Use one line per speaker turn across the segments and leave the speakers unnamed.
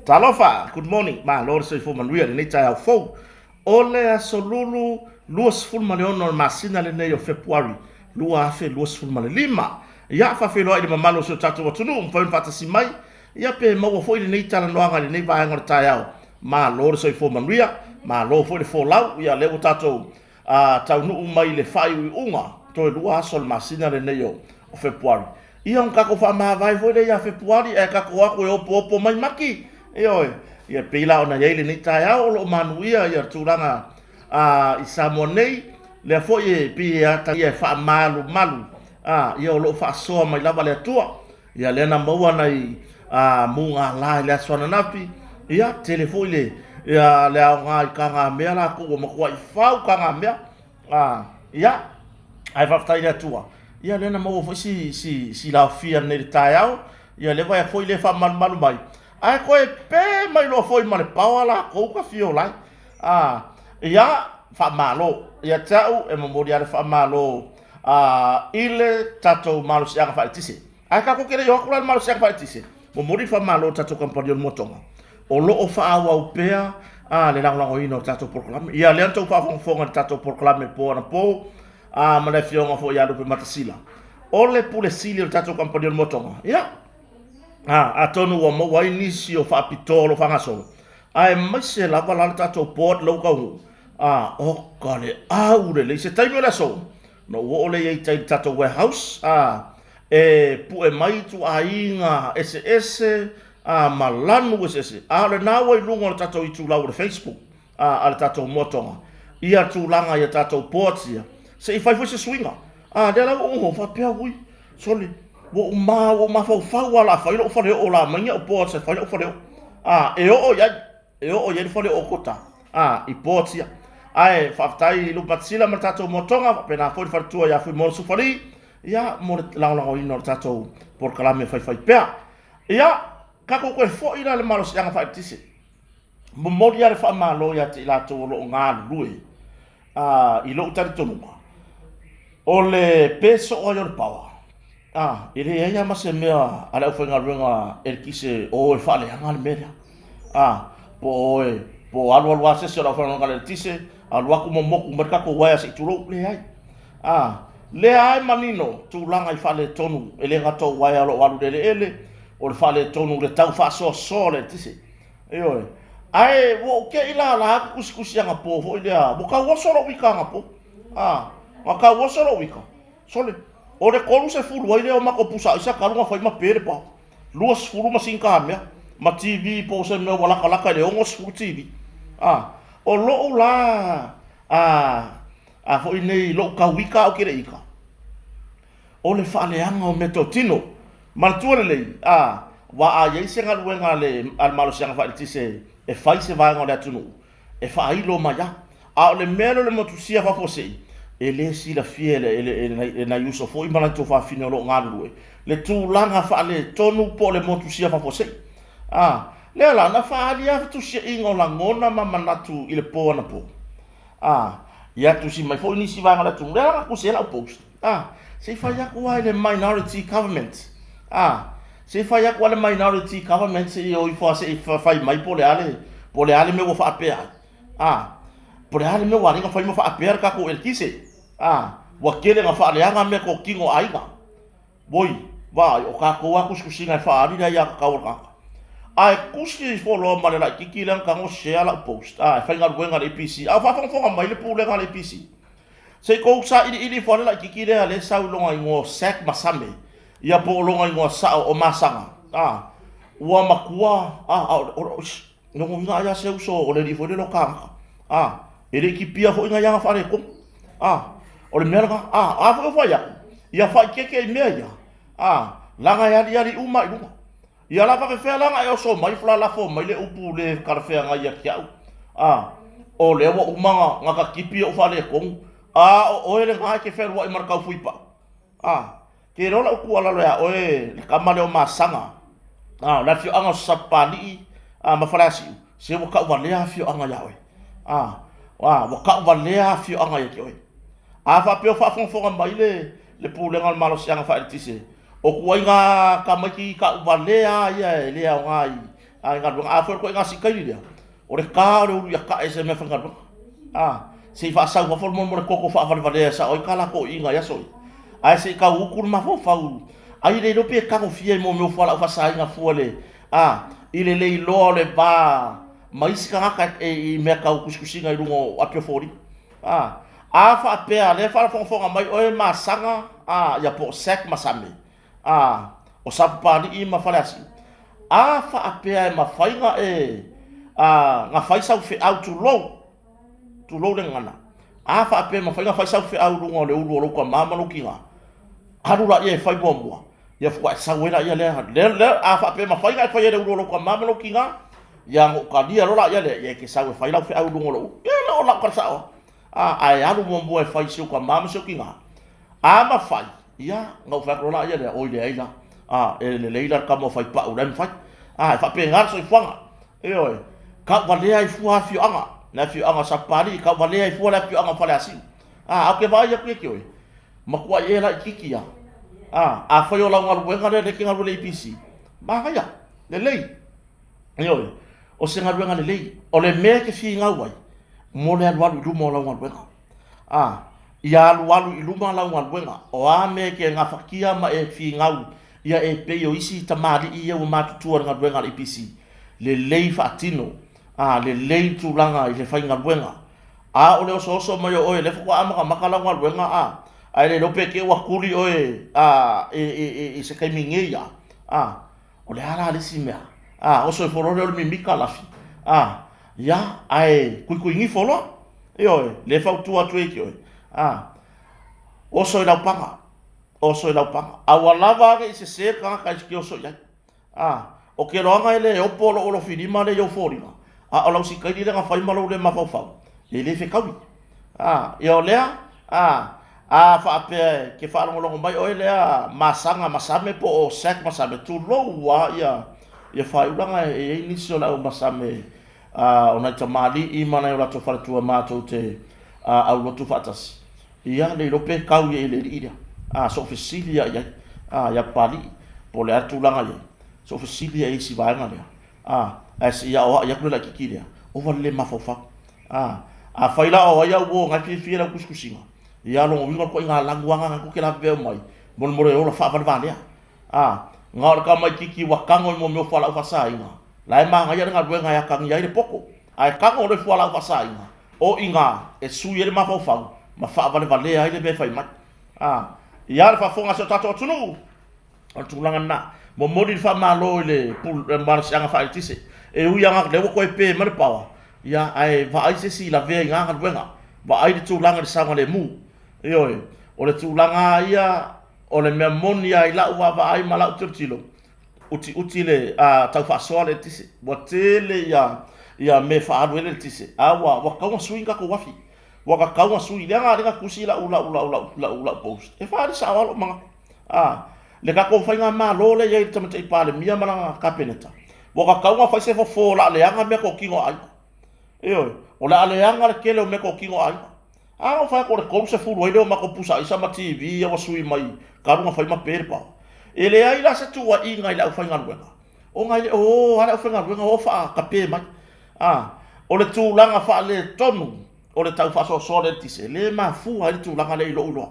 Talofa, good morning, malo le soifua manuia i lenei taeao fou. O le aso Lulu 26 o le masina lenei o Fepuari 2025. Ia, faafeiloai i le mamalu o si o tatou atunuu, mafai ona faatasi mai, ia pe maua foi lenei talanoaga i lenei vaega o le taeao. Malo le soifua manuia, malo foi le folau, ia lea ua tatou a taunuu mai i le faaiuiuga, toe 2 aso o le masina lenei o Fepuari, ia ona tatou faamavae foi lea ia Fepuari ae tatou o atu e opoopo mai mati, ioe. Ia e pei la ona i ai lenei taeao, o lo o manuia ia tulaga i Samoa nei, lea foi e pei e atagia e faamalumalu, ia o lo o faasoa mai lava le Atua. Ia lea na maua nai mugala i le aso ananafi, ia tele foi le ia le aoga i tagamea latou ua matuai fau tagamea. Ia ae faafetai i le Atua, ia lea na maua foi si si si laofia nei i le taeao, ia lea vaai atu foi lea e faamalumalu mai, ae toe pe mai loa foi ma le paoa latou ta fia ola ai. Ia faamalo ia te au e momoli lava le faamalo i le tatou malosiaga faaeletise. Ae tatou te le i o atu la i le malosiaga faaeletise, momoli le faamalo i le tatou kamupani o le Motoga, o lo o faaauau pea le lagolagoina o le tatou polokalame. Ia lea na outou faafogafoga i le tatou polokalame po anapo ma le afioga foi ia Lupematasila, o le Pule Sili o le tatou kamupani o le Motoga. Ia, atonu ua maua ai nisi o faapitoa o lo o faagasolo, aemaise lava la le tatou board lea ua taunuu, oka le aulelei. Se taimi o le aso, ona ou oo lea i tai i le tatou warehouse, e pue mai ituaiga eseese ma lanu eseese, a o lena ua i luga o le tatou itulau o le Facebook a le tatou Moatoga ia tulaga i a tatou boards ia, se i fai foi se suiga. A lea la ua ou noho faapea, ui, sole, ua ou ma, ua ou mafaufau lava o le a fai lou faleoo, o le a aumai ni au boards e fai lou faleoo. E oo i ai, e oo i ai le faleoo o Kota, i boards ia. Ae faafetai i Lupatisila ma le tatou Moatoga, faapena foi le faletua ia Fuimono Sufali, ia, mo le lagolagoina o le tatou polokalame faifaipea. Ia, tatou toe foi la i le malosiaga faaeletise. Momoli lava le faamalo ia te i latou o lo o galulue i lou talitonuga, o le pe soo ai o le paoa, e leai lava ma se mea a le aufaigaluega eletise o o e faaleaga le mea lea. Po o e, po o alu alu lava se isi o le aufaigaluega a le eletise, alu atu momoku mai le tatou uaea se i tulou, leai. Lea lava e manino tulaga i faaletonu, e le gata o uaea o lo o alu i le eleele, o le faaletonu i le tau faasoasoa o le eletise. Ioe. Ae ua ou te i lala atu tusitusi anapo foi lea, ua tau oso lou ita anapo. A, na tau oso lou ita. Sole, o le 30 ai lea o matou pusa aisa talu ona fai ma pe le paoa. 20 ma sina kamea, ma TV po o se mea ua latalata i le 60 TV. A, o lou la, a, a foi nei, lou tau ita ae ou te le i ita. O le faaleaga o meatotino. Manatua lelei, a, aua a i ai se galuega a le, a le malosiaga faaeletise e fai i se vaega o le atunuu, e faailo mai lava. A o le mea lea o le motusia faafuasei, e le silafia e le, e le, e le, e nai uso foi ma nai tuafafine o lo o galulue, le tulaga faaletonu po o le motusia faafuasei. A, lea la, na faaali lava fetusiaiga o lagona ma manatu i le po anapo. A, ia tusi mai foi nisi vaega o le atunuu, lea la na tusi ai lau post. A, se i fai atu lava i le minority government. A, se i fai atu lava i le minority government se i o ifo lava se i fai mai po o le a le, po o le a le mea ua faapea ai. A, po o le a le mea ua ala ai ona fai ma faapea le tatou eletise. A, ua tele ina faaleaga meatotino a aiga. Oi, vaai, o tatou lava tusitusiga e faaali le aiatatau a le tagata. Ae tusi ifo loa ma le laitiiti lea na tago share lau post, a, e faigaluega i le EPC. A o faafogafoga mai le pulega a le EPC, se i tou sailiili ifo lava le laitiiti lea lea e sau i lona igoa o Zack Masame, ia po o lona igoa sao o Masaga, a, ua matua, a, a, o, o, lona uiga ai lava se uso o le alii foi lele o kānaka, a, e le i kipia foi nai aga faaletonu. A, o le mea lena, a, a foi o fai atu, ia faaeteete i mea ia, a, leaga e aliali uma i luga. Ia la faapefea la ona e oso mai lalafo mai le upu le talafeagai ia te au, a, o lea ua uma ona ta tipi ou faaletonu, a o oe lena e te fealuai ma le tau fuipau. A, te iloa lau tuualalo ia oe le tama lea o Masaga, a, o le afioaga o Sapapalii a, ma Faleasiu, se ua tauvalea afioaga ia oe. A, a, ua tauvalea afioaga ia te oe. A faapea o faafogafoga mai le, le Pulega o le Malosiaga Faaeletise, o tuaiga tamaiti tauvalea ia e le aoga i, A i galuega, a foi o le ituaiga sikaili lea, o le ta o le ulu ia tae i se meafaigaluega. A, se i faasau fafo le mea o le toto faavalevalea e sao ai ta latou iiga i aso ia. Ae se i tau utu le mafaufau, ai le iloa pe tagofia i mea o fualaau faasaina fua le, a, i le le iloa o le va ma isi tagata e, i mea tau tusitusiga i luga o api o foliga. A, a faapea lea e faafogafoga mai oe Masaga, a, ia po o Sac ma Same, a, o Sapapalii ma Faleasiu, a faapea e mafai na e, a, na fai sau feau, tulou, tulou le gagana, a faapea e mafai na fai sau feau i luga o le ulu o lou tama ma lou tina, alu laia e fai muamua, ia faatoa e sau ai laia lea, lea, lea, a faapea e mafai na e faia i le ulu o lou tama ma lou tina, ia ona ou talia loa laia lea, ia e te sau e fai lau feau i luga o lou ulu. Ia, o lau tala sao lava. A, ae alu muamua e fai i si ou tama ma si ou tina. A mafai, ia, ona ou fai atu loa lea, oi leai la, a, e lelei la le tama o fai pau la e mafai. A, e faapena le soifuaga. Ioe, tauvalea ai fua afioaga, le afioaga o Sapapalii, tauvalea ai fua le afioaga o Faleasiu. A, ae ou te vaai atu ia te oe, matuai e laitiiti lava. A, afai o lau galuega lea lea e te galue i le EPC, manaia, lelei. Ioe, o se galuega lelei. O le mea e te finau ai, mo le alualu i luma o lau galuega. A, ia alualu i luma lau galuega, o a mea e te gafatia ma e finau ia e pei o isi tamalii ia ua matutua i le galuega a le EPC, lelei faatino, a, lelei le tulaga i le faigaluega. A o le osooso mai o oe, lea faatoa amatamata lau galuega, a, ae le iloa pe te i ua tuli oe, a, i se taimi nei lava, a. O le a la le isi mea? A, oso ifo loa lea o le mimita lafi. A, ia, ae kuikuigifo loa. Ioe, le fautua atu ai ki oe. A, oso i lau paga. Oso i lau paga. A ua lava ane i sese le tagata i ke oso i ai. A, o ke loaga e le opo lou alofilima lea i ou foliga, a o lau sikaili lea na fai ma lou le mafaufau, e le fetaui. A, ia o lea, a, a faapea e ke faalogologo mai oe lea Masaga Masame po o Sac Masame, tulou lava ia, ia faaiulaga e i ai nisi o le au Masame, a, o nai tamalii ma nai o latou faletua matou te, a, aulotu faatasi. Ia, le iloa pe kau ia i le alii lea. A, so o fesili lava i ai, a, ia Papalii, po o le a le tulaga i ai, so o fesili lava i ai i si vaega lea. A, ae se i aoai atu le laitiiti lea, ova le le mafaufau. A, afai la o ai au uo na e fiafia i lau tusitusiga, ia lona uiga o le ituaiga lanuaga na tou te lavevea uma ai, molemole e ola faavalevalea. A, na o le tamaitiiti ua tago i mea o fualaau faasaina, la e manaia le galuega e atagia ai le poto. Ae tago loa i fualaau faasaina, o i ina e sui ai le mafaufau ma faavalevalea ai le mea e fai mai. A, ia le faafofoga a si o tatou atunuu, O le tulaga lena. Momoli le faamalo i le malosiaga faaeletise. E ui lava o lea ua toe pe mai le power, ia, ae vaai se isi lavea i na galuega. Vaai le tulaga i le saogalemu. Ioe. O le tulaga lava ia, o le mea moni lava i lau vaavaai ma lau tilotilo, utiuti le, a, tau faasoa le eletise. Ua tele ia, ia mea e faaalu ai le eletise, a ua, ua tatau ona sui ni tatou uafi. Ua tatau ona sui. Lea na ala ai ona tusi lau, lau, lau, lau, lau, lau post, e faaali sao lava lou manatu. A, le tatou faigamalo lea e i ai i le Tamaitai Palemia ma lana Kapeneta, ua tatau ona fai se fofo o le a leaga meatotino a aiga. Ioe, o le a leaga le tele o meatotino a aiga. A na ou fai atu o le 30 ai lea o matou pusa aisa ma TV ia ua sui mai talu ona fai ma pe le paoa. E leai la se tuuaiga i le aufaigaluega, ona e le o o lava le aufaigaluega o faatape mai. A, o le tulaga faaletonu o le tau faasoasoa o le eletise, e le mafua ai le tulaga lea i lou iloa.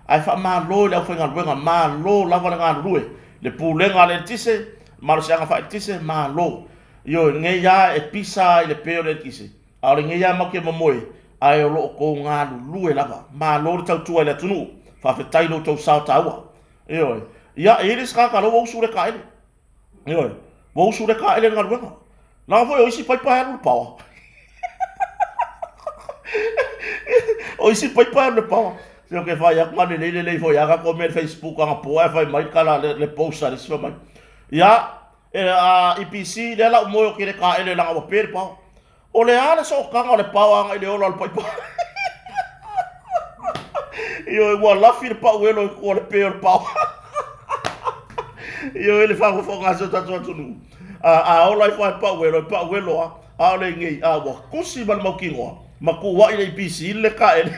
Ae faamalo i le aufaigaluega, malo lava le galulue, le Pulega a le Eletise, Malosiaga Faaeletise, malo. Ioe, lenei lava e pisa lava i le pe o le eletise, a o lenei lava matou te momoe, ae o lo o outou galulue lava. Malo le tautua i le atunuu, faafetai i lo outou sao taua. Ioe. Ia, e i ai le isi tagata o lea ua usu le taele. Ioe, ua usu le taele i le galuega. Leaga foi o isi paipa e alu i le paoa. O isi paipa e alu i le paoa. Se ou te fai atu na lelei lelei foi lava tatou mea i le Facebook anapo ae fai mai le tala le post a le isi fai mai. Ia, e, a, EPC, lea la ou moe ou te le taele leaga ua pe le paoa. O le a le sootaga o le paoa agai i le ola o le paipa? Ioe, ua lafi le pauelo i tua o le pe o le paoa. Ioe, le faafofoga a si o tatou atunuu. A, a ola ifo lava e pauelo, e pauelo lava. A o lenei, a ua tusi ma le mautinoa, ma tuuai le EPC i le taele.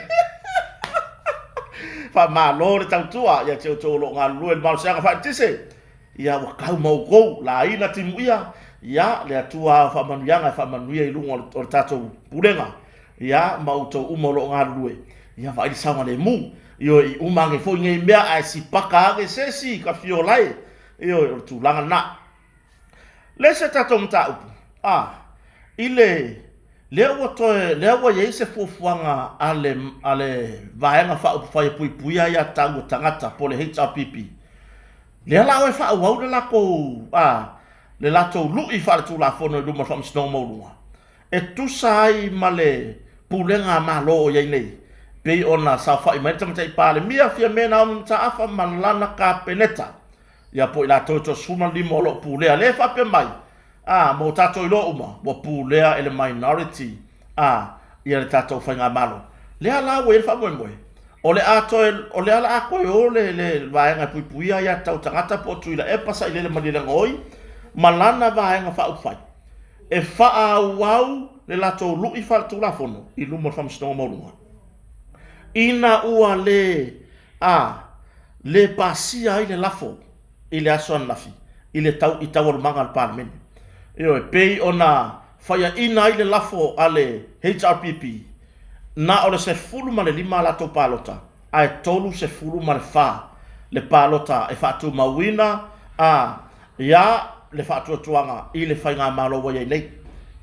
Faamalo le tautua ia te outou o lo o galulue i le malosiaga faaeletise. Ia ua tau ma outou, laina timuia, Ia, le Atua o faamanuiaga e faamanuia i luga o le tatou pulega, ia, ma outou uma o lo o galulue, ia vaai le saogalemu. Ioe, i uma ane foi nei mea ae sipaka ane se isi ka fia ola e. Ioe, o le tulaga lena. Le isi a tatou mataupu, a, i le, lea ua toe, lea ua i ai se fuafuaga a le, a le Vaega Faaupufai e Puipuia Aia Tatau a Tagata po o le HRPP, lea la o e faaauau le latou, a, le latou lui faaletulafono i luma o le Faamasinoga Maualuga, e tusa ai ma le pulega a Malo o i ai nei, pei ona saofai mai le Tamaitai Palemia Fiame Naomi Mataafa ma lana Kapeneta, ia po o i latou e toa-15 o lo o pulea, lea e faapea mai, a, mo tatou iloa uma, ua pulea e le minority, a, ia le tatou Faigamalo. Lea la ua i ai le faamoemoe, o le a toe, o lea la a toe o le, le vaega e puipuia aia tatau tagata po o Tuilaepa Sailele Malielegaoi ma lana vaega faaupufai e faaauau le latou lui faaletulafono i luma o le Faamasinoga Maualuga ina ua le, a, le pasia ai le lafo i le aso ananafi i le tau, i taualumaga a le Palemene. Ioe, pei ona faiaina ai le lafo a le HRPP, na o le 15 a latou palota, ae 34 le palota e faatumauina a ia le faatuatuaga i le faigamalo ua i ai nei.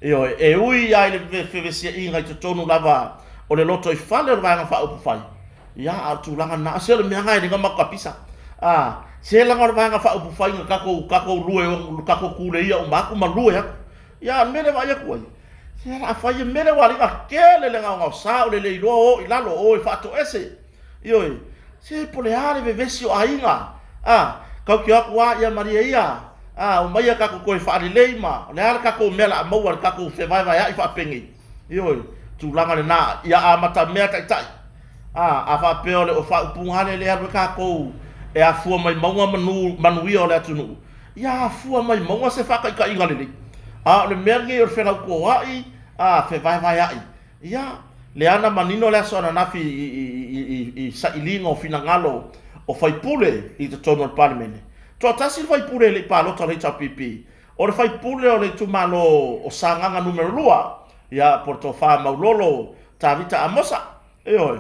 Ioe, e ui lava i le fevesiaiga i totonu lava o le lotoifale o le Vaega Faaupufai, ia, a o le tulaga lena, se o le mea lena e le matou kapisa. A, se leaga o le Vaega Faaupufai na tatou, tatou lue, tatou tuleia uma atu ma lue atu. Ia, a o le mea lea e vaai atu ai, se o le a fai e mele ua alii na tele le gaogaosa o le le iloa o i lalo, o e faatoese. Ioe, se po o le a le vevesi o aiga, a, tatou te o atu lava, ia malie ia, a, omaia tatou toe faalelei ma, o le a le tatou mea o le a maua i le tatou fevaevaeai faapenei. Ioe, tulaga lena, ia amatamea taitai. A, a faapea o le faaupuga lava lea e le alu ai tatou e afua mai mauga manu, manuia o le atunuu, ia afua mai mauga se faataitaiga lelei. A o le mea lenei o le felautoa'i, a, fevaevaea'i, ia, lea na manino le aso ananafi i, i, i, i, i sailiga o finagalo o faipule i totonu o le Palemene. Toatasi le faipule e le i palota o le HRPP, o le faipule o le itumalo o Sagaga Numera 2, ia, po o le Tofa Maulolo Tavita Amosa, ioe,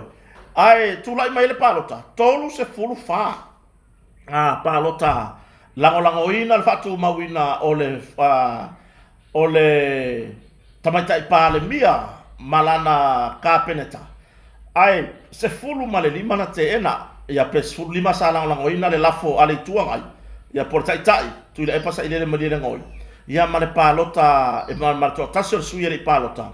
ae tulai mai ai le palota, 34 a palota lagolagoina le faatumauina o le o le Tamaitai Palemia ma lana Kapeneta, ae 15 na teena, ia pe 15 sa lagolagoina le lafo a le Itu Agai, ia po o le Taitai, Tuilaepa Sailele Malielegaoi, ia ma le palota, ma le toatasi o le sui e le i palota,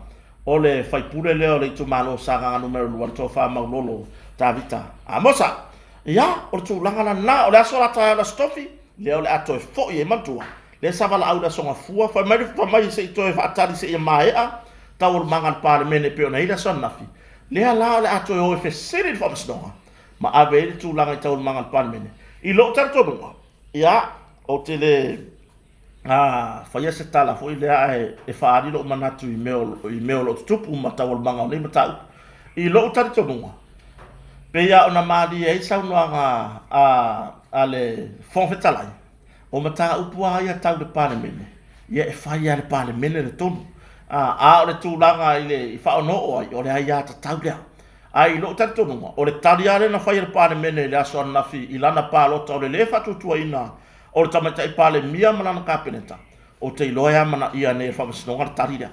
o le faipule lea o le itumalo o Sagaga Numera 2, le Tofa Maulolo Tavita Amosa. Ia, o le tulaga la lena, o le aso la taeao le Aso Tofi, lea o le a toe foi ai manatua, lea sa valaau i le Aso Gafua, fai mai, fai mai se i toe faatali seia maea taualumaga a le Palemene e pei ona i ai le aso ananafi, lea la o le a toe o e fesili i le Faamasinoga ma ave ai le tulaga i taualumaga a le Palemene. I lou talitonuga, ia, ou te le a faia se tala foi lea ae e faaali lou manatu i mea o, i mea o lo o tutupu ma taualumaga o nei mataupu. I lou talitonuga, pei lava ona malie ai saunoaga a, a le Fofoga Fetalai, o mataupu lava ia tau le Palemene, ia e fai lava e le Palemene le tonu. A, a o le tulaga i le i faaonooo ai, o le aiatatau lea. Ae i lou talitonuga, o le tali lava lea na fai e le Palemene i le aso ananafi i lana palota o le lē faatuatuaina o le Tamaitai Palemia ma lana Kapeneta, ou te iloa e amanaia nei e le Faamasinoga le tali lea.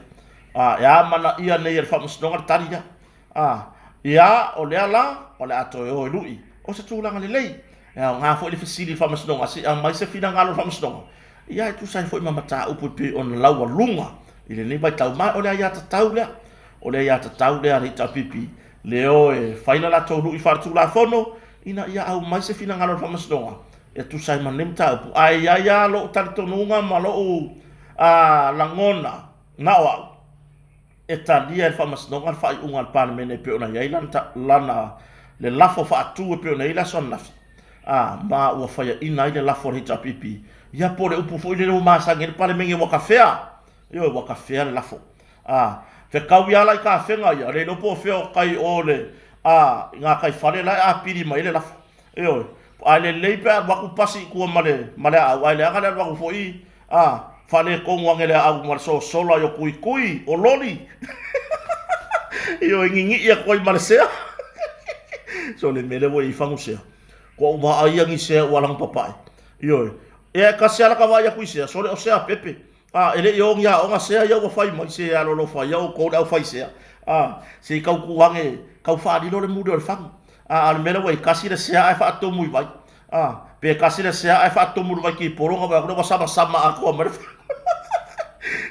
A, e amanaia nei e le Faamasinoga le tali lea. A, ia, o lea la, o le a toe o e lui. O se tulaga lelei. E aoga foi le fesili i le Faamasinoga, se i aumai se finagalo o le Faamasinoga, ia e tusa ai foi ma mataupu e pei ona laualuga i lenei vaitau. Ma o le aiatatau lea, o le aiatatau lea a le HRPP, le o e fai le latou lui faaletulafono ina ia aumai se finagalo o le Faamasinoga e tusa ai ma lenei mataupu. Ae i ai lava lou talitonuga ma lou lagona, na o au, e talia e le Faamasinoga le faaiuga a le Palemene e pei ona i ai lana, lana, le lafo faatu e pei ona i ai le aso ananafi, a, ma ua faiaina ai le lafo a le HRPP, ia po o le upu foi lele ua masani ai le Palemene ua tafea, ioe, ua tafea le lafo. A, fetaui lava la i tafega ia, le iloa po o fea o tai o le, a, i gataifale la e apili mai ai le lafo. Ioe, ae lelei pe a alu atu pasi i tua ma le, ma le aau, ae leaga le alu atu foi, a, faaletonu ane le aau ma le sosola i o kuikui o loli. Ioe, gigii atu ai ma le sea. So le mea lea ua i ai fagu sea. Kua ou vaai ia ni sea ua alaga papae. Ioe. Ia e tasi lava lata vaai atu i sea, sole o sea pepe. A, e le i o ni aoga sea ia ua fai mai, se alolofa ia outou le aufai sea. A, se i tau tuu ane, tau faalilo le muli o le fagu. A, a o le mea lea ua i ai, tasi le sea ae faatumu i vai. A, pe tasi le sea ae faatumu i le vaitipolo ona vaai atu lea ua samasama atoa mai le fagu.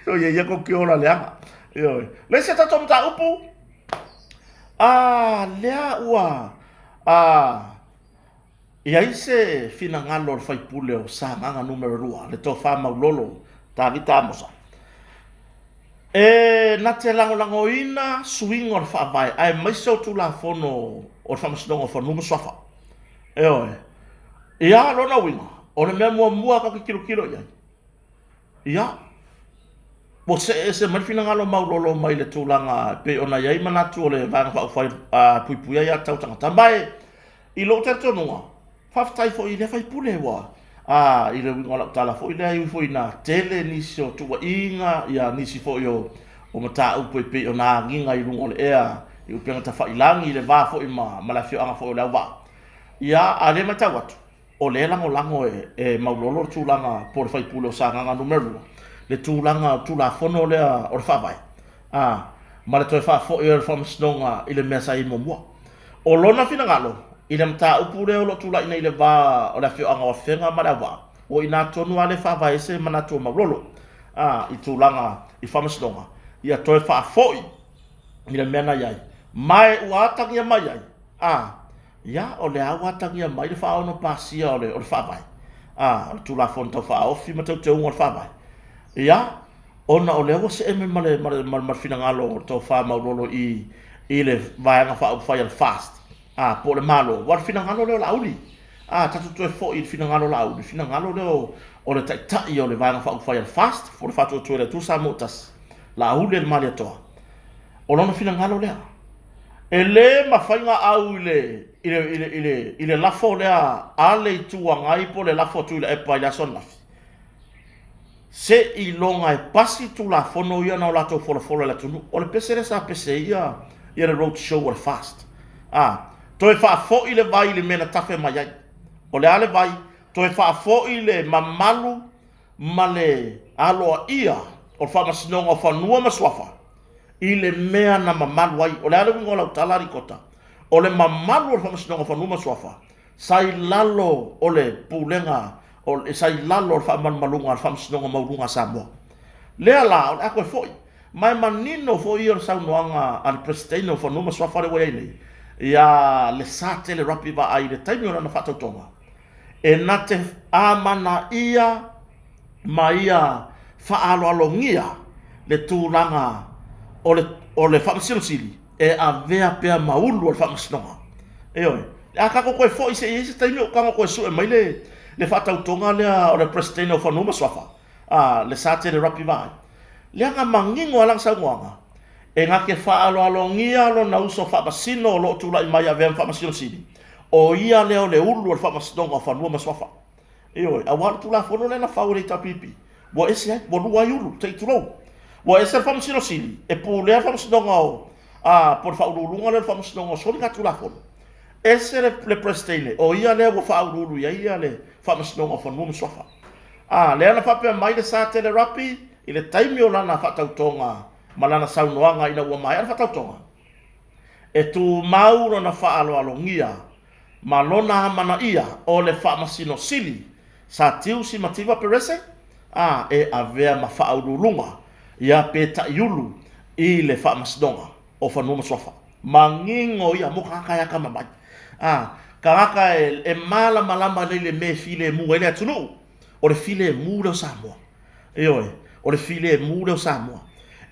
Soia ia tou te ola leaga. Ioe. Le isi a tatou mataupu, a, lea ua, a, i ai se finagalo o le sui usufono o Sagaga Nu.2, le Tofa Maulolo Tavita Amosa, e na te lagolagoina suiga o le Faavae aemaise o Tulafono o le Faamasinoga o Fanua ma Suafa. Ioe. Ia, lona uiga, o le mea muamua tatou te tilotilo i ai, Ia, ua see ese mai le finagalo Maulolo mai le tulaga e pei ona i ai manatu o le Vaega Faaupufai e Puipuia Aia Tatau Tagata. Ma e, i lou talitonuga, faafetai foi i lea faipule ua, a, i le uiga o lau tala foi lea, e ui foi ina tele nisi o tuuaiga, ia, nisi foi o, o mataupu e pei ona agiga i luga o le ea i upega tafailagi i le va foi ma, ma le afioaga foi o Leauvaa. Ia, a o lea e matau atu, O lea e lagolago e Maulolo le tulaga po o le sui usufono o Sagaga Nu.2 le tulaga o le Tulafono lea o le Faavae, a, ma le toe faafoi o le Faamasinoga i le mea sa i ai muamua. O lona finagalo i le mataupu lea o lo o tulai nei i le va o le afioaga o Afega ma Leauvaa, o i ina tonu lava lea e faavae ai se manatu o Maulolo, a, i tulaga i Faamasinoga, ia toe faafoi i le mea na i ai, ma e ua atagia mai ai, a, Ia, o lea ua atagia mai le faaono pasia o le, o le Faavae, a, o le Tulafono Tau Faaofi ma Teuteuga o le Faavae. Ia, ona o lea ua see mai ma le, ma le, ma le finagalo o le tofa Maulolo i, i le Vaega Faaupufai a le FAST, a, po o le Malo, aua o le finagalo lea o Laauli. A, tatou toe foi i le finagalo o Laauli, le finagalo lea o, o le Taitai o le Vaega Faaupufai a le FAST, po o le Faatuatua i le Atua Samoa ua Tasi, Laauli Aliimaalietoa. O lona finagalo lea. E le mafai ona au i le, i le, i le, i le, i le lafo lea a le Itu Agai po o le lafo a Tuilaepa i le aso ananafi, seiloga e pasi Tulafono ia na o latou folafola i le atunuu. O le pese lea sa pese ai ia, ia le road show a le FAST. A, toe faafoi le vai i le mea na tafe mai ai. O le a le vai? Toe faafoi le mamalu ma le aloaia o le Faamasinoga o Fanua ma Suafa i le mea na mamalu ai. O le a le uiga o lau tala, Rikota? O le mamalu o le Faamasinoga o Fanua ma Suafa sa i lalo o le pulega, sa i lalo o le faamalumaluga a le Faamasinoga Mauuluga a Samoa. Lea la, o le a toe foi. Ma e manino foi ia o le saunoaga a le Peresetene o Fanua ma Suafa lea ua i ai nei, ia Lesatele Rapi Vaai i le taimi o lana faatautoga, e na te amanaia ma ia faaaloalogia le tulaga o le, o le Faamasino Sili e avea pea ma ulu o le Faamasinoga. Ioe. A tatou toe foi se i ai se taimi o tago toe sue mai le, le faatautoga lea o le Peresetene o Fanua ma Suafa, a Lesatele Rapi Vaai, leaga manino lava lana saunoaga, e na te faaaloalogia lona uso faamasino o lo o tulai mai e avea ma Faamasino Sili, o ia lea o le ulu o le Faamasinoga o Fanua ma Suafa. Ioe, aua o le Tulafono lea na fau e le HRPP, ua ese ai, ua lua ai ulu, se i tulou. Ua ese le Faamasino Sili e pulea le Faamasinoga o, a, po o le Faauluuluga lea o le Faamasinoga o Soligatulafono. Ese le, le Peresetene, o ia lea ua faauluulu i ai ia le Faamasinoga o Fanua ma Suafa. A, lea na faapea mai le Satele Rapi i le taimi o lana faatautoga ma lana saunoaga ina ua maea le faatautoga, e tumau lona faaaloalogia ma lona amanaia o le Faamasino Sili sa tiu Simativa Perese, a e avea ma faauluuluga ia pe taʻiulu i le Faamasinoga o Fanua ma Suafa. Manino ia mo tagata e atamamai, a tagata e malamalama lelei i le mea e filemu ai le atunuu, o le filemu lea o Samoa. Ioe, o le filemu lea o Samoa.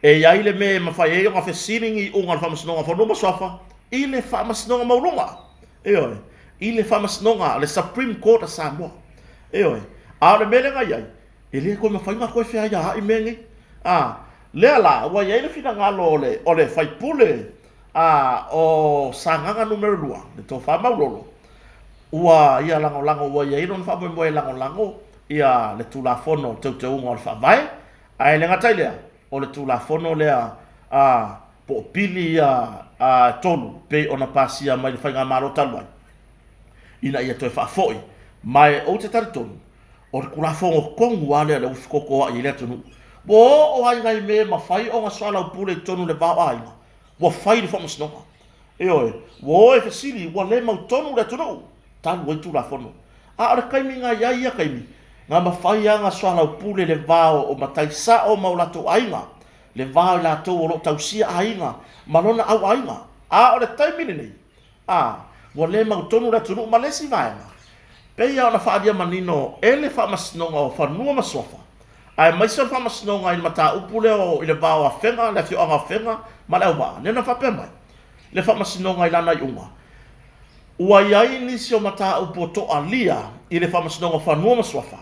E i ai le mea e mafai ai ona fesili ni iuga o le Faamasinoga o Fanua ma Suafa i le Faamasinoga Maualuga. Ioe, i le Faamasinoga, le Supreme Court a Samoa. Ioe, a o le mea lea na i ai, e le toe mafai ona toe feaiaai mea nei. A, lea la, ua i ai le finagalo o le, o le faipule a, o Sagaga Nu.2, le Tofa Maulolo, ua ia lagolago, ua i ai lona faamoemoe e lagolago. ia le Tulafono o Teuteuga o le Faavae, ae le gata i lea, o le Tulafono lea a po o pili ia e tolu pei ona pasia mai le Faigamalo talu ai ina ia toe faafoi. Ma ou te talitonu, o le Tulafono tonu lava lea lea ua fetotoai ai le atunuu. Ua oo lava i nai mea e mafai ona soalaupule i totonu o le va o aiga, ua fai i le Faamasinoga. Ioe, ua o e fesili, ua le mautonu le atunuu talu ai Tulafono. A o le taimi na i ai ia taimi, na mafai lava ona soalaupule le va o matai sao ma o latou aiga, le va o i latou o lo o tausia aiga ma lona auaiga. A o le taimi lenei, a, ua le mautonu le atunuu ma le isi vaega, pei lava ona faaalia manino e le Faamasinoga o Fanua ma Suafa, aemaise o le Faamasinoga i le mataupu lea o i le va o Afega, le afioaga o Afega ma Leauvaa, lea na faapea mai le Faamasinoga i lana iuga, ua i ai nisi o mataupu o toalia i le Faamasinoga o Fanua ma Suafa,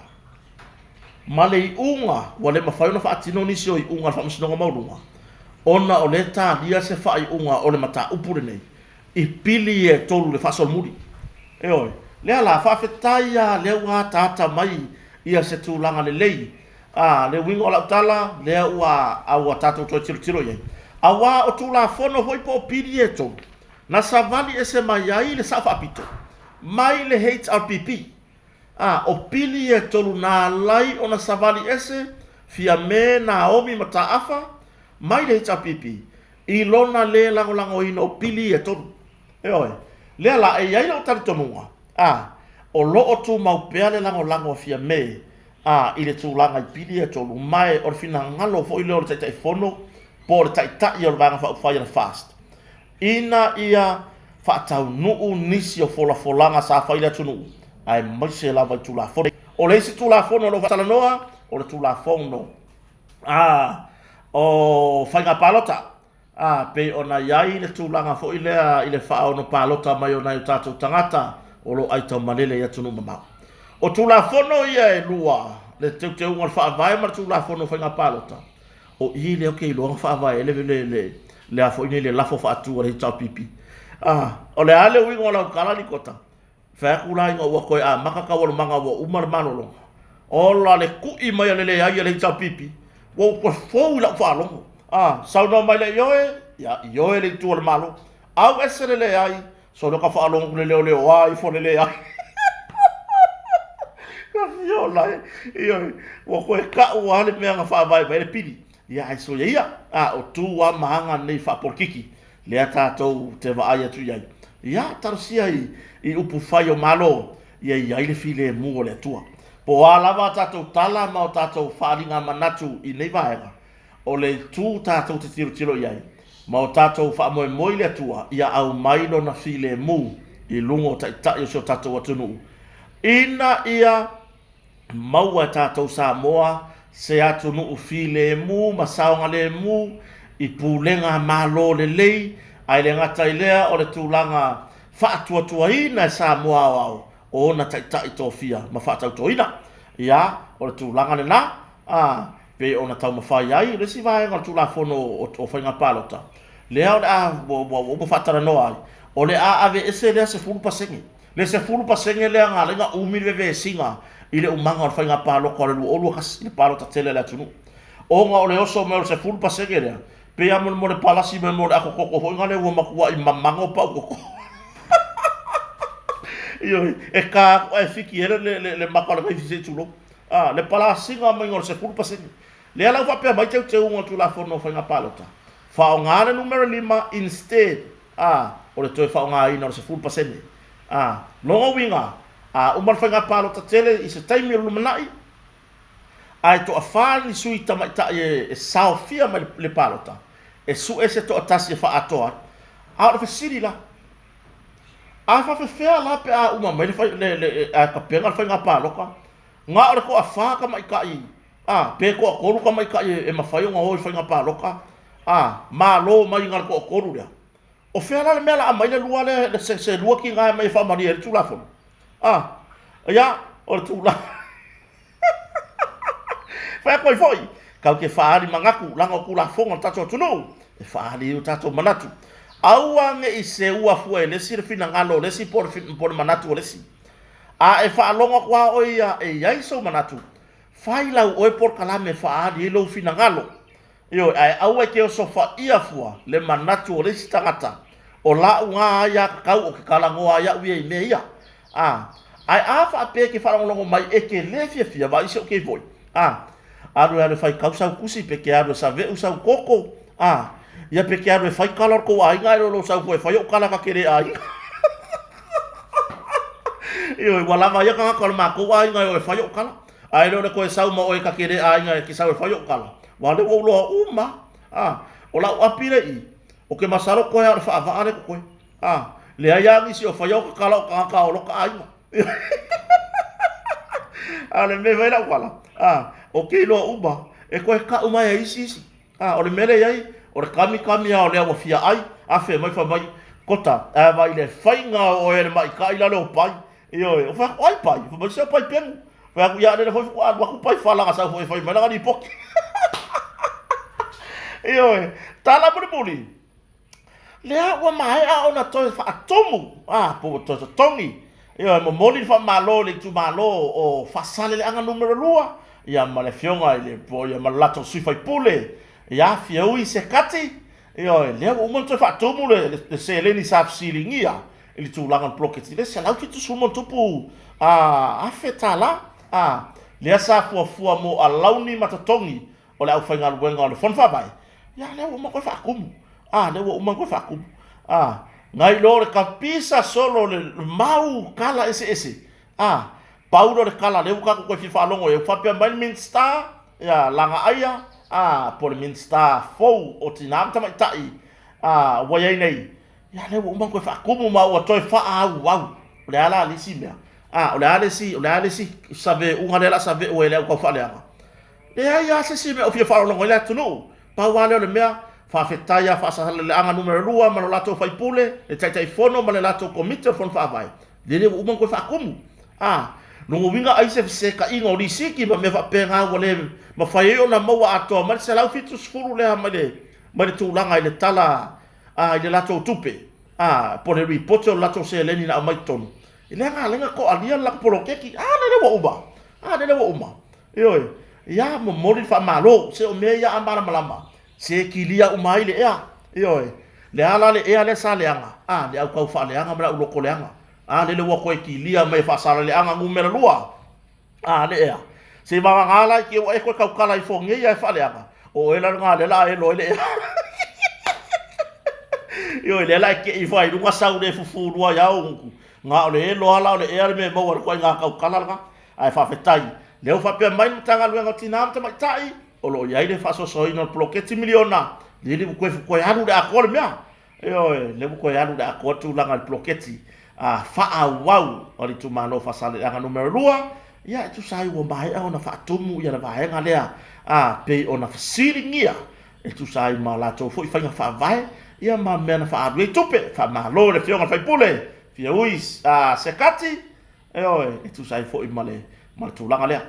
ma le iuga ua le mafai ona faatino nisi o iuga a le Faamasinoga Maualuga, ona o lea e talia se faaiuga o le mataupu lenei i pili ia e tolu i le faasolomuli. Ioe. Lea la, faafetai lava lea ua ataata mai ia se tulaga lelei. A, le uiga o lau tala, lea ua, a ua tatou toe tilotilo i ai. Aua o Tulafono foi po o pili ia e tolu, na savali ese mai ai le Sao Faapito mai le HRPP. A, o pili ia e tolu na alai ona savali ese Fiame Naomi Mataafa mai le HRPP i lona le lagolagoina o pili ia e tolu. Ioe. Lea la, e i ai lou talitonuga, a, o lo o tumau pea le lagolago a Fiame, a, i le tulaga i pili ia e tolu, ma e o le finagalo foi lea o le Taitaifono po o le Taitai o le Vaega Faaupufai a le FAST, ina ia faataunuu nisi o folafolaga sa fai i le atunuu, aemaise lava i Tulafono. O le isi Tulafono o lo o faatalanoa, o le Tulafono a, o Faiga Palota, a, pei ona i ai le tulaga foi lea i le faaono palota mai o nai o tatou tagata o lo o aitaumalele i atunuu mamao. O Tulafono ia e lua, le Teuteuga o le Faavae ma le Tulafono o Faiga Palota, O i lea ou te iloa na faavae ai le, le, le, le a foi nei, le lafo faatu a le HRPP. Ah, o le a le uiga o lau tala, Likota? Fai atu la ina ua toe amata taualumaga ua uma le malologa. Ola le tui mai a le leai a le HRPP, ua ou toe fou i lau faalogo. Ah, saunoa mai le ioe, ia ioe le itu a le Malo. Au ese le leai, Solo ka faalogo atu le leoleoa ifo le leai. Ka fia ola e. Ioe, ua toe ka'u lava le mea na faavae mai ai le pili. Ia ae soia ia, a o tu lava ma aga nei faapolokiki lea tatou te vaai atu i ai. Ia, talosia i, i upufai o Malo, ia i ai le filemu o le Atua. Po o a lava a tatou tala ma o tatou faaaliga manatu i nei vaega, O le itu tatou te tilotilo i ai, ma o tatou faamoemoe i le Atua ia aumai Lona filemu i luga o taitai o si o tatou atunuu, ina ia maua e tatou Samoa se atunuu filemu ma saogalemu i pulega Malo lelei, ae le gata i lea o le tulaga faatuatuaina e Samoa aoao o ona taitai tofia ma faatautoina. Ia, o le tulaga lena, a, pei ona taumafai ai le isi vaega o le Tulafono o Faiga Palota, lea o le a, ua uma faatalanoa ai, o le a aveese lea 10%. Le 10% lea na ala ai ona umi le vevesiga i le umaga o le faiga palota o le 2021, le palota tele a le atunuu. Ona o le oso mai o le 10% lea, pei lava mo le palasi mai mo le atototo foi lea ua matuai mamago pau toto. Ioe, e ta atu ae fiki ai le maka o le kaifi se i tulou. A, le palasiga maiga o le 10%. Lea la ua faapea mai teuteuga o le Tulafono o Faiga Palota, faaaoga le numera lima instead, a, o le toe faaaogaina o le 10%. A, lona uiga, a uma le faiga palota tele i se taimi o le lumanai, ae toafa ni sui tamaitai e saofia mai le palota, e sue se toatasi e faaatoa ai. A o le fesili la, A faafefea la pe a uma mai le fai, le, le, ae tapena le faiga palota, na o le toafa tamaitai, a, pe toatolu tamaitai e, e mafai ona o i faiga palota, a, malo mai na le toatolu lea. O fea la le mea la aumai le lua lea, le, se, se lua tiga e aumai e faamalie ai le Tulafono? A, ia, o le tulaga. Fai atu ai foi, tatou te faaali manatu, leaga o Tulafono a le tatou atunuu, e faaali ai o tatou manatu. Aua ne i seua fua e le isi le finagalo o le isi po o le manatu o le isi. A e faalogo atu lava oe ia e i ai sou manatu, fai lau oe polokalame e faaali ai lou finagalo. Ioe, ae aua e te osofaia fua le manatu o le isi tagata, o la'u na aiatatau ou te talanoa ai a'u ia i mea ia. A, ae a faapea e te faalogologo mai e te le fiafia, vaai si o'u kei foi, a, alu e alu e faitau sau tusi pe te alu e save'u sau toto, a, ia pe te alu e fai tala o le tou aiga ae le o lou sau fua e fai o'u tala ta te le aiga. Ioe, ua lava ia tagata o le matou aiga e o e fai o'u tala, ae le o le toe sau ma oe ta te le aiga e te sau e fai o'u tala. Aua o lea ua ou iloa uma lava. A, o lau api lea i i, ou te masalo toe lava o le faavaa lea e totoe. A, leai lava nisi o faia o tatala o tagata o lota aiga. A o le mea e fai ai lau tala, a, ou te iloa uma, e toe tau mai e isi isi. A, o le mea lea e i ai, o le kamikami lava o lea ua fia ai, afe mai fai mai, Kota, ae vaai i le faiga o oe e le maita'i la lea o pai. Ioe, ou fai atu, o ai pai? Fai mai, se o pai pemu. Fai atu, ia lele foi faatoa alu atu pai falaga sau foi e fai mai lana lipoti. Ioe, tala mulimuli, lea ua maea ona toe faatumu, a, po ua toe totogi. Ioe, momoli le faamalo i le itumalo o Faasaleleaga numera 2, ia ma le afioga i le, po ia ma le latou sui faipule, ia Fiaui Sekati. Ioe, lea ua uma ona toe faatumu le seleni sa fesiligia i le tulaga o le poloketi le $170 afe tala, a, lea sa fuafua mo alauni ma totogi o le aufaigaluega o le Fono Faavae, ia lea ua uma ona toe faatumu, a, lea ua uma ona toe faatumu, a, nai lo le kapisa solo le mau kala eseese, a, pau lea o le kala lea ua tatou toe fia faalogo i ai, ua faapea mai le Minisita, ia Lagaaia, a, po o le Minisita fou o Tina ma Tamaitai, a, ua i ai nei, Ia lea ua uma ona toe faatumu ma ua toe faaauau. O le a la le isi mea? A, o le a le isi, o le a le isi saveʻuga lea o le a saveʻu ai e le au taufaaleaga? Leai lava se isi mea o fia faalogologo ai le atunuu. Pau lava lea o le mea, faafetai ia Faasaleleaga Numera 2 ma lo latou faipule, le Taitaifono ma le latou Komiti o le Fono Faavae, lele ua uma ona toe faatumu. A, lona uiga ai se fesetaiga o lisiti ma mea faapena ua le mafai ai ona maua atoa mai le 170 lea mai le, mai le tulaga i le tala a, i le latou tupe, a, po o le ripoti o le latou seleni na aumai i totonu, e leaga ala ai ona toalia le latou poloketi. A lele ua uma, a lele ua uma. Ioe, ia momoli le faamalo, se o mea ia a malamalama, se kilia uma ai le ea. Ioe, le a la le ea lea sa leaga, a, le au taufaaleaga ma le au lotoleaga. A lele ua toe kilia mai e Faasaleleaga numera 2. A le ea. Se i vagana la i te ua e toe tautala ifo nei ae faaleaga, o oe la lena lea la a elo ai le ea. Ioe, lea la e tei ifo ai i luga sau le fufu lua ia ou gutu. Na o le elo lava la o le ea le mea e maua ai le ituaiga tautala lena. Ae faafetai, lea ua faapea mai le Matagaluega o Tina ma Tamaitai, o lo o i ai le faasoasoaina o le poloketi miliona, lele ua toe alu i le atoa le mea. Ioe, lea ua toe alu i le atoa le tulaga i le poloketi faaauau a le itumalo o Faasaleleaga Numera 2, ia e tusa ai ua maea ona faatumu ia le vaega lea a pei ona fesiligia e tusa ai ma latou foi faiga faavae ia ma mea na faaalu ai tupe. Faamalo i le Afioga i le sui usufono Fiaui Sekati, ioe, e tusa ai foi ma le tulaga lea.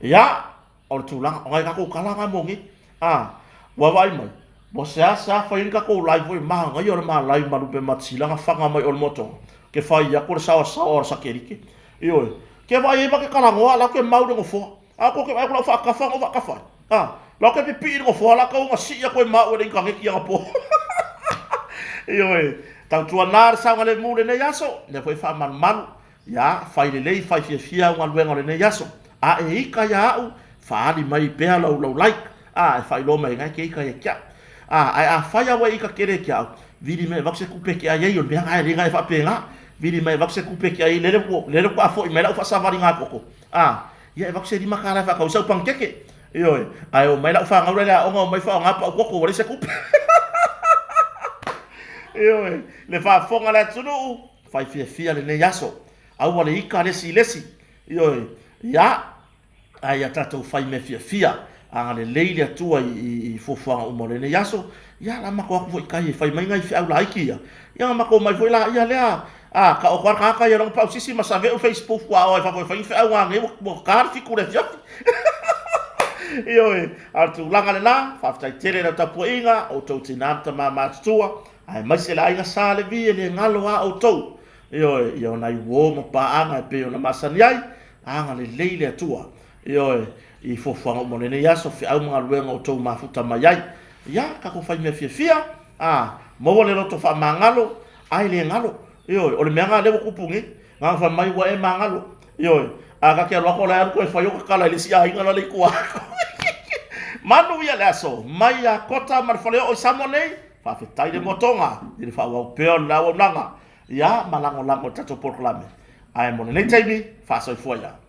Ia, O le tulaga, o nai tatou tala na mo nei. A, ua vaai mai, ua seasea fai ai ni tatou live foi, manaia o le ma live ma Lupematasila na faga mai o le motoga, ke fai atu le saoasaoa o le satelite. Ioe, ke vaai ai ma ke talanoa, la ke mau i le nofoa. A ko ke vaai atu lau faatafa na ou faatafa ai. A, la ke pipii i le nofoa, la tau na sii atu e maua i le initaneti anapo. Ioe, tautuana le saogalemu i lenei aso, lea foi e faamalumalu Ia, fai lelei, fai fiafia au galuega o lenei aso. A e ika ia a'u, faaali mai pea lau, lau like, a, e faailoa mai ai e ke ika ia ke a'u. A, ae afai a ua e ika tele ke a'u, vili mai e avatu se tupe e ke ai ai, o le mea na e le na e faapena. Vili mai e avatu se tupe e ke ai ai, lele ua, lele ua faafoi mai la'u faasavaliga toto. A, ia e avatu se $5 e faatau ai sau panikeke. Ioe, ae omai la'u fanau la i le aoga, omai faaaoga pau koko ua leai se tupe. Ioe, le faafofoga a le atunuu, Fai fiafia lenei aso. Aua le ika le isi i le isi. Ioe, ia, ae ia tatou fai mea fiafia. Agalelei le Atua i fuafuaga uma o lenei aso. Ia, la matou atu foi i tai e fai mai nai feau laiti ia. Ia ona matou omai foi laia lea, a, taoto lava le tagata ia lona pausisi ma save'u Facebook a o ai fafo e fai ni feau nanei ua ta le 7 i le afiafi. Ioe, a o le tulaga lena, faafetai tele i lau tapuaiga, o outou tina ma tama matutua, Aemaise le aiga Sa Levi e le galo a outou. Ioe, ia o nai uo ma paaga e pei ona masani ai, agalelei le Atua. Ioe, i fuafuaga uma o lenei aso, feau ma galuega o outou mafuta mai ai. Ia, tatou fai mea fiafia, a, maua le loto faamagalo, ae le galo. Ioe, o le mea lena lea ua tupu nei, na ona fai mai ua e magalo. Ioe, a ta te alu atu o la e alu toe fai ota tala i le isi aiga la le i tua atu. Manuia le aso, mai ia Kota ma le faleoo i Samoa nei, faafetai le moatoga i le faaauau pea o le auaunaga, ia ma lagolago i le tatou polokalame. Ae mo lenei taimi, faasoifua ia.